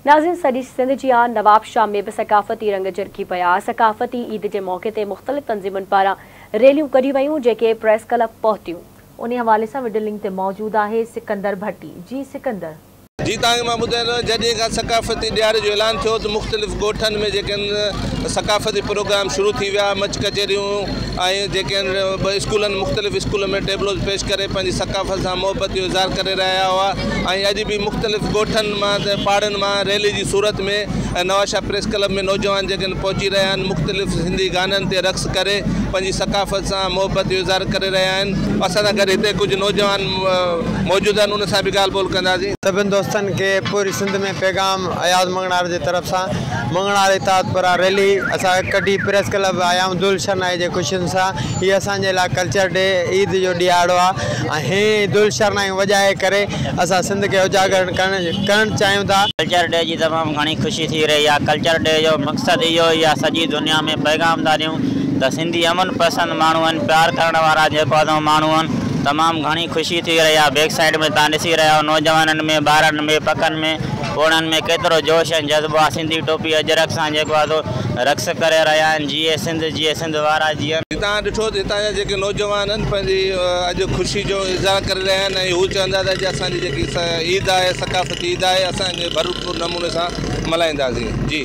ناظرين سڄي سنڌ جيان نوابشاهه ۾ به ثقافتي رنگ جرڪي پيا. ثقافتي عيد جي موقعي تي مختلف تنظيمن پاران ريليون ڪڍيون ويون جيڪي پريس ڪلب پهتيون. انهي حوالي سان وڊيو لنڪ تي موجود آهي سڪندر ڀٽي. جي سڪندر. جي توهان کي مان ٻڌايان ٿو جڏهن کان ثقافتي ڏهاڙي جو اعلان ٿيو ته مختلف ڳوٺن ۾ جيڪي آهن ثقافتي پروگرام شروع ٿي ويا مچ ڪچهريون ۽ جيڪي آهن اسڪولن مختلف اسڪولن ۾ ٽيبلوز پيش ڪري پنهنجي ثقافت سان محبت جو اظهار ڪري رهيا هئا ۽ اڄ به مختلف ڳوٺن مان پاڙن مان ريلي جي صورت ۾ نوابشاهه پريس ڪلب ۾ نوجوان جيڪي آهن پهچي رهيا آهن مختلف سنڌي گانن تي رقص ڪري پنهنجي ثقافت سان محبت جو اظهار ڪري رهيا آهن اسان سان گڏ هتي ڪجهه نوجوان موجود آهن ان سان به ڳالهه ٻولهه ڪنداسين. سڀن دوستن کي پوري سنڌ ۾ پيغام اياز مڱڻهار جي طرف سان مڱڻهار اتحاد پاران ريلي اسان ڪڍي پريس ڪلب آيا آهيون دهل شرنائي جي خوشين سان هي اسان جي لاء ڪلچر ڊي عيد جو ڏهاڙو آ ۽ هي دهل شرنايون وڄائي ڪري اسان سنڌ کي اجاگر ڪرڻ چاهيون ٿا. ڪلچر ڊي جي تمام گهڻي خوشي ٿي رهي آ ڪلچر ڊي جو مقصد اهو ئي آ سڄي دنيا ۾ پيغام ٿا ڏيون ته سنڌي امن پسند ماڻهو آهن پيار ڪرڻ وارا جيڪو آ سو ماڻهو آهن تمام گهڻي خوشي ٿي رهي آ بيڪ سائيڊ ۾ توهان ڏسي رهيا آهيو نوجوانن ۾ ٻارن ۾ پڪن ۾ پوڙهن ۾ ڪيترو جوش ۽ جذبو آ سنڌي ٽوپي اجرڪ سان جيڪو آ سو رقص ڪري رهيا آهن جيئي سنڌ جيئي سنڌ وارا جيئن. توهان ڏٺو ته هتان جا جيڪي نوجوان آهن پنهنجي اڄ خوشي جو اظهار ڪري رهيا آهن ۽ هو چون ٿا ته اڄ اسان جي جيڪي عيد آهي ثقافتي عيد آهي اسان ان کي ڀرپور نموني سان ملهائينداسين جي.